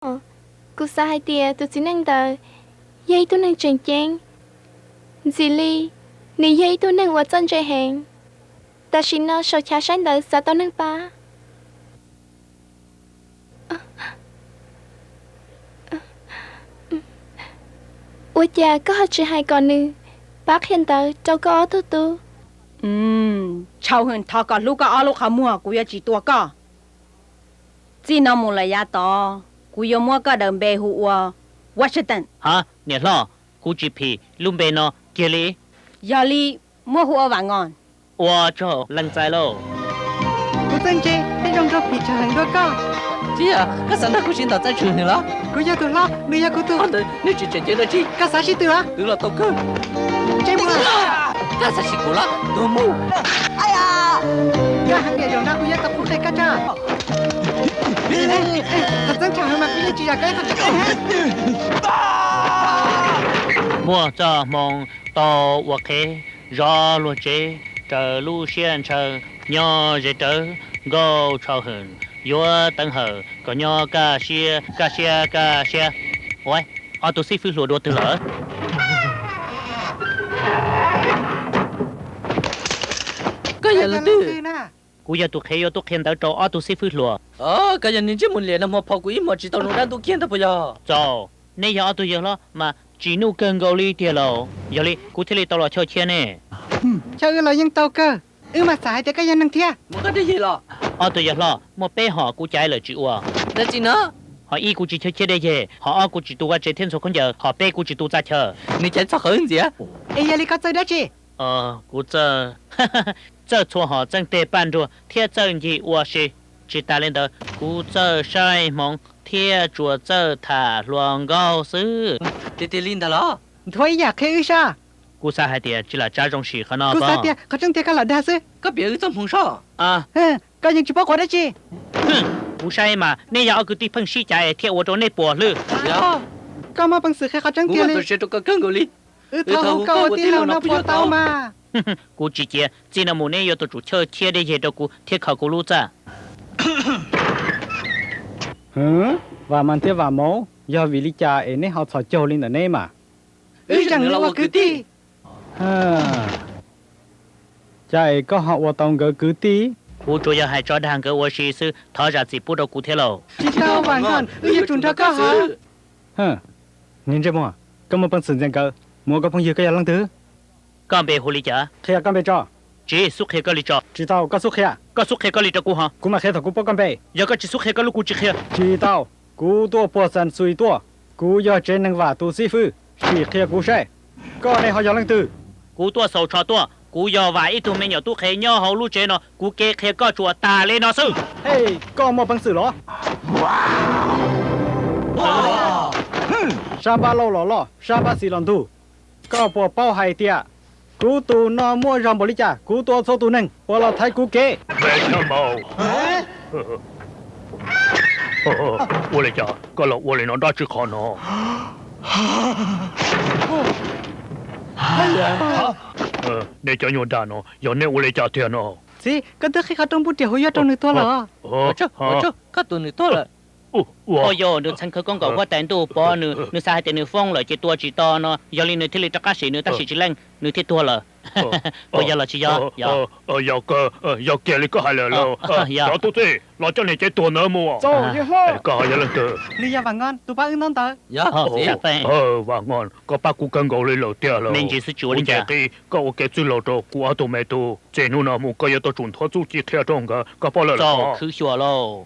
Kuv xav hais tias tus txiv neej ntawd yog ib tug neeg tseem ceeb. Ntxim li, nws yog ib tug neeg uas txawj ntse heev. Tam sim no saum chav saib ntawv xav tau neeg pab. Ua cas koj ho tsis hais kom nws pab qhia ntawv rau koj ob tug tub? Tshauj Hwm, thov kom hlub koj ob lub qhov muag, kuv yuav tsis tua koj. Txij no mus lawm yav tod, kuv yuav muab koj daws npe hu ua Washington. Ha, niam hlob, kuv tsis phim lub npe no kiag li. Yog li, muab hu ua Vam Ngos. Ua tsaug leej txais lauj. Kuv txawj ntse thiab zoo nraug phim Tshauj Hwm dua koj. Txiv, koj xav nrog kuv sib ntaus txawj Tshauj Hwm los? Kuv yog tus hlob, nws yog kuv tus... Ntawd nej tsis tseem ceeb dab tsi? Koj xav sib tw los? Twv los tau kawg. Koj xav sib kuv los? Tuag mus. Koj hais tias zaum no kuv yuav tau qhuab qhia koj tso. Qhov txeeb Tshauj Hwm mas kuv yeej tsis zam koj ib qho tseeb. Muaj txoj hmoo tau ua qhev, zov luag tsev, raws lub siab ntshaw, nyob ze rawv, Nkauj Tshauj Hwm yuav teev hawm kom nyob kaj siab kaj siab kaj siab. Ua, ob tug xib fwb hluas dua twg lawm? Koj yog leej twg? Kuv yog tus qhev yuav tuaj qhia ntawv rau ob tug xib fwb hluas. Koj yog niag ntsej muag liam no, hmo phom kuv ib hmos tsis tau zoo dab ntub kiag ntag puas yog? Txaus, nej yog ob tug yawg hlob mas tsis nuj kawg nkaus li tiag lauj. Yog li kuv thiaj li tau los chawj chiab nej. Chawj wb los yeej tau kawg, wb mas xav hais tias koj yog neeg thiab. Mus koj dej yeg los. Ob tug yawg hlob, muaj peb hom kuv caiv lawm tsis ua. Dab tsi na? Hom ib kuv tsis chaw chiab dej yeg, hom ob kuv tsis tu vaj tsev thiab ntxhua khaub ncaws, hom peb kuv tsis tu txaj chaw. Nws caiv txog qhov wb ntxias. Es yog li koj txawj dab tsi? Kuv txawj, txawj txhua hom txeej teg paj nruag thiab txawj ncig ua si. Tsis tas li ntawd, kuv txawj saib hmoov thiab tsuas txawj tham hluas nkauj xwb. Tiag tiag li ntag los? Nthuav ib yam qhia wb saib. Kuv xav hais tias tsis lam tsav zoo sim qhov no. Kuv xav tias qhov tseeb tiag koj lam dag xwb. Koj piav wb txoj hmoov soj. Koj yeej tsis paub qhov dab tsi. Kuv saib mas nej yog ob kwv tij pheej sib cav es thiaj ua rau nej puas hlwb. Koj muaj peev xwm qhia qhov tseeb tiag li. Wb txaus siab rau koj kawg nkaus li. Wb thov hu koj ua tij laug no puas tau mas? Kuv tsis cia, txij no mus neb yuav tau tsum chawj chiab dej yeg rau kuv thiab kho kuv lub txaj. Vam Mas thiab Vam Mauv, yog vim li cas es neb ho txhos caug li ntawm neb mas? Wb zeem li ua kwv tij. Cas es koj ho ua tau nkawd kwv tij? Kuv tsuas yog hais tso dag nkawd ua si xwb, thov zam txim pub rau kuv thiab lauj. Tsis tau Vam Ngos, wb yuav tsum nrog koj hov. Niag ntsej muag, koj muaj peev xwm ntxias nkawd, mus ua koj phooj ywg koj yog leej twg? Koj npe hu li cas? Qhia koj npe tso. Tsis xub qhia koj li tso. Tsis tau, koj xub qhia. Koj xub qhia koj li rau kuv ho. Kuv mam qhia thaum kuv paub koj npe. Yog koj tsis xub qhia koj lub kuv tsis qhia. Tsis tau, kuv tuaj puag Xas Xus tuaj, kuv yog tsev neeg Vam tus xib fwb, sim qhia kuv saib, koj ne ho yog leej twg? Kuv tuaj xaus tsho tuaj, kuv yog Vam ib tug me nyuam tub qhe nyob hauv lub tsev no, kuv kev qhia koj tsuas tas li no xwb. Hej, koj muaj peev xwm los? Sab npab laug los loj, sab npab xis los ntug. Koj puas paub hais tias kuv tus no muaj zog npaum li cas? Kuv tua txhua tus neeg uas los thaiv kuv kev. Ua li cas koj los ua li no dab tsi qhov no? Nej cov nyuag dag no, yog nej ua li cas tiag no? Txiv, koj twb qhia qhov rooj npuj riam hu yuav rau nws tuag los? Koj tua nws tuag lawm. Ua yog nws txheev khawv koob kom huab tais ntuj pom nws, nws xav hais tias nws foob lawm ces tua tsis tau no, yog li nws thiaj li rov qab sim nws tab sis tsis leej, nws thiaj tuag lawm. Puas yog los tsis yog? Yog kiag li koj hais lawm lauj. Cov tub txib, los coj niag cev tuag ntawd mus. Koj yog leej twg? Nws yog Vam Ngos, tus pab wb ntaub ntawv. Vam Ngos, koj pab kuv kawg nkaus li lawm tiag lauj. Kuv nce qi koj ua kev txwj laug rau kuv ob tug me tub. Txij hnub no mus koj yuav tau tsum nthuav txuj ci qhia rau nkawd, koj paub lawm los? Khwv xyuas lauj.